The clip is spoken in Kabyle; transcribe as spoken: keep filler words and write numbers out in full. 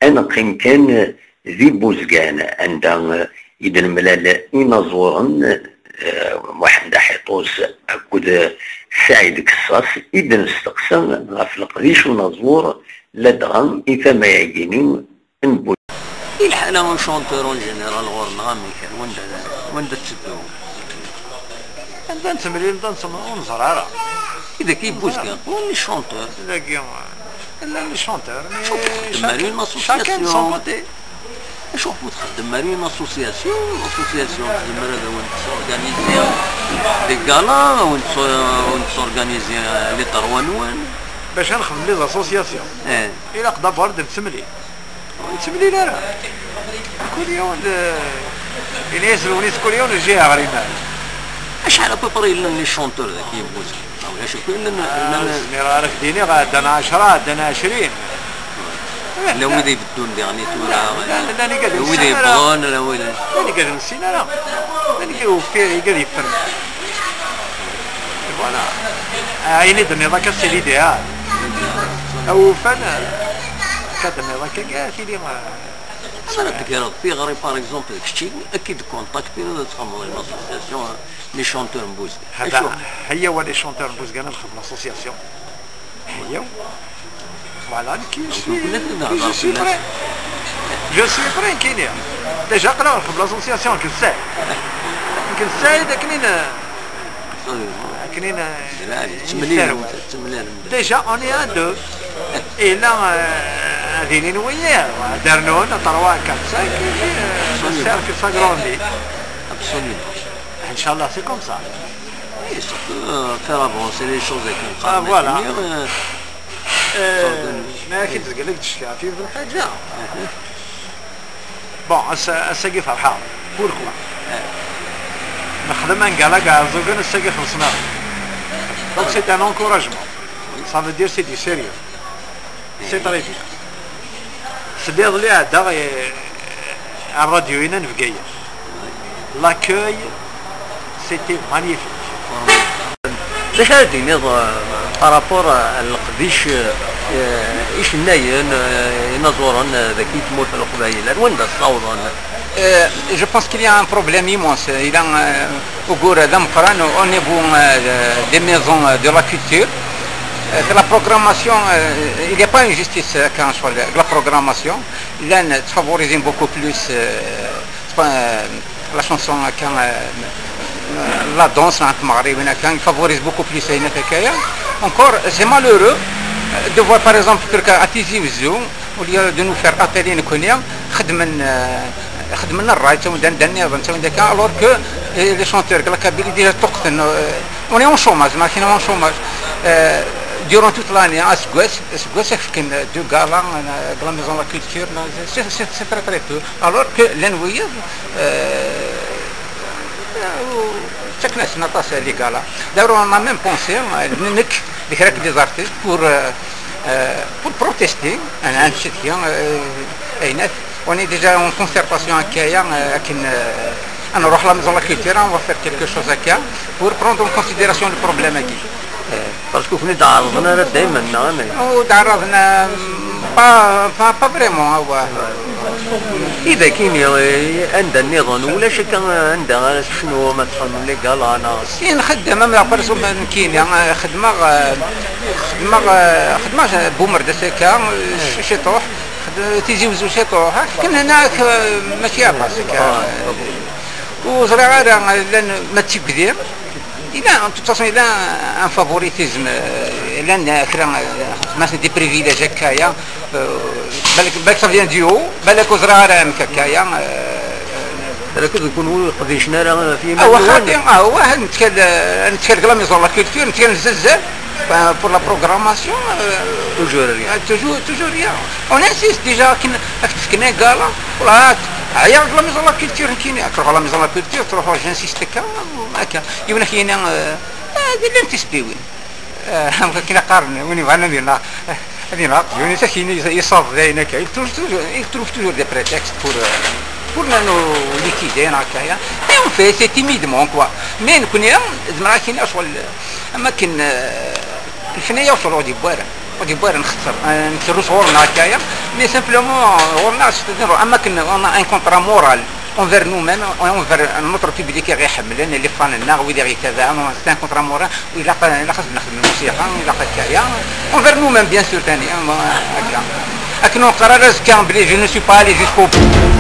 Ad neqqim kan di Buzgan, anda i d-nemlal inaẓuren, eh, Muḥend Aḥiṭus akked Saɛid Kessas, i d-nesteqsa ɣef leqdic unaẓur, ladɣa i tama-agi-nni n Buzgan. I lḥala n chanteur en général ɣur-neɣ amek, ar wanda, wanda tetteddu? Anda nettemlil, anda nettem-, ur neẓri ara. I dagi i Buzgan, win les chanteurs? Dagi, llan les chanteurs, mais chaque, une association, chacun de son côté. Acu ur txeddem ara une association? L'association tezmer ad awen-tessorganizi des galas, ad awen-tesor-, ad awen-tessorganizi les trois-nwen. Bac ad nexdem les associations, eh, ilaq d'abord ad nettemlil. Ur nettemlil ara. Kul yiwen, eh, ini-as lewnis, kul yiwen lǧiha ɣer iman. Acḥal à peu près yellan les chanteurs dagi n Buzgan? Ma ulac akk, llan, ah, llan, ur zmireɣ ara ak-d-iniɣ, ɛeddan ɛecra, ɛeddan ɛecrin. Llan wid ibeddun diɣen i tura, llan, llan, llan igad, llan wid yewwḍen, llan wid, llan igad ur nessin ara. Llan igad uffi-, igad yeffren. Voilà. Ayen i d-tenniḍ akka, c'est l'idéal. Awufan, akka d-tenniḍ akka, tili, ah, Amek ara tegreḍ tiɣri, par exemple, d kečči, ad k-id-contactin, ad txedmeḍ une association, les chanteurs n Buzgan. Hada, acu? Ḥeyyaw les chanteurs n Buzgan ad nexdem l'association. Ḥeyyaw. Voilà, nekk, je suis, je suis prêt. Je suis prêt, nekkini. Déjà, aql-aɣ nexdem l'association, nekk d Saɛid. Nekk d Saɛid, akken i n-, akken i n-, Déjà, on est à deux. Et là, euh, ad ilin wiyaḍ, ad d-rnun, trois, quatre, cinq, et puis, euh, le cercle s'agrandit. Absolument. Inch'Allah, c'est comme ça. Oui, surtout, euh, faire avancer les choses avec une, ah, voilà. Euh, ma كنت قال لك تشكي في الحاجة. Bon, ass-, ass-agi ferḥeɣ. Pourquoi? Nexdem un gala Iɛeẓẓugen, ass-agi xellṣen-aɣ. Donc c'est un encouragement. Ça veut dire c'est du sérieux. C'est très bien. Sliɣ iḍelli ɛeddaɣ, eh, ar radio-ina n Bgayet. L'accueil, c'était magnifique. D acu ara d-tiniḍ, euh, par rapport à leqdic, euh, icennayen, euh, inaẓuren, euh, dagi i tmurt n Leqbayel? Ar wanda ssawḍen? Euh, je pense qu'il y a un problème immense. Il y a, euh, ugur d ameqqran au niveau, euh, des maisons, euh, de la culture. Euh, la programmation, euh, il n'y a pas une justice, euh, quand je parle de la programmation. Llan ttfavorizin beaucoup plus, euh, c'est pas, euh, la chanson akka, euh, la danse n tmeɣriwin akka, ils favorisent beaucoup plus ayen akka. Encore, c'est malheureux, euh, de voir par exemple tirka à Tizi Ouzou, au lieu de nous faire appel i nekkni, xedmen, euh, xedmen ṛṛay, ttawin-d anda nniḍen, ttawin-d akka, alors que, euh, les chanteurs de la Kabylie déjà ṭṭuqten, euh, on est en chômage, ma kien en chômage. Euh, durant toute l'année, aseggas, aseggas ad fken deux galas, euh, de la maison de la culture, là, c'est, c'est, c'est très, très peu. Alors que llan wiyaḍ, euh, euh, ttaken-asen aṭas les galas. D'ailleurs, on a même pensé, euh, nekk d kra des artistes, pour, euh, euh, pour protester, euh, un petit peu, euh, ayen. On est déjà en concertation avec, euh, avec une, euh, à la maison de la culture, on va faire quelque chose avec, pour prendre en considération le problème. Parce que ur d-ɛerrḍen ara daymen, neɣ amek? Ur d-ɛerrḍen, pas, pas, pas vraiment, ah ouais. I dagi-nni, eh, anda nniḍen, ulac akka anda ara tecnum, ad txedmem les galas, neɣ? Si, nxeddem, am la personne nekkini, eh, xedmeɣ, eh, xedmeɣ, eh, xedmeɣ Bumerdas akka, eh, ci-, ciṭuḥ, xed-, Tizi Wezzu ciṭuḥ, akken hna, eh, mačči aṭas akka. Ah, ok. Ur ẓriɣ ara, eh, llan ma d tigdi. Il y a, de toute façon, il y a un favoritisme. Euh, llan, euh, kra, euh, des privilèges akka, ya. Euh, balak, balak ça vient du haut, balak ur ẓriɣ ara amek akka, ya. Euh, balak d kunwi ur qdicen ara ɣef yiman-nwen. Ah, wa xaṭi, ah, wa, nettkal, euh, nettkal deg la maison de la culture, nettkal nezzuzzel, euh, pour la programmation, euh, toujours rien. Euh, toujours, toujours rien. On insiste déjà, akken, akken fken gala, wala, ɛyiɣ deg la maison de la culture, nekkini, ad truḥeḍ la maison de la culture, truḥeḍ, j'insiste akka, akka. Yiwen ad k-yini, euh, Ah, llant tisbiwin. Ah, am wakken qqaren, win yebɣan ad yenɣ, ad yenɣ aqjun-is, ad k-yini yessaweḍ d ayen akka. Il trouve toujours, il trouve toujours des prétextes pour, euh, pour nous liquider, neɣ akka, ya. Et on fait, c'est timidement, quoi. Mais nekkni, zemreɣ ad k-iniɣ ccɣel, am akken, euh, lefnaya ur tṛuḥ di wara. Ur d-yewwi ara nxeṣṣer, eh, nkerru sɣur-neɣ akka-ya, mais simplement, ɣur-neɣ, c'est-à-dire, am akken on a un contrat moral envers nous-mêmes, envers notre public i ɣ-iḥemmlen, les fans-nneɣ, wid i ɣ-yettabaɛen, c'est un contrat moral, u ilaq, ilaq ad nexdem lmusiqa, ilaq akka-ya, envers nous-mêmes, bien sûr, tani, eh, ma, akka. Akken ur neqqar ara azekka, belli je ne suis pas allé jusqu'au bout.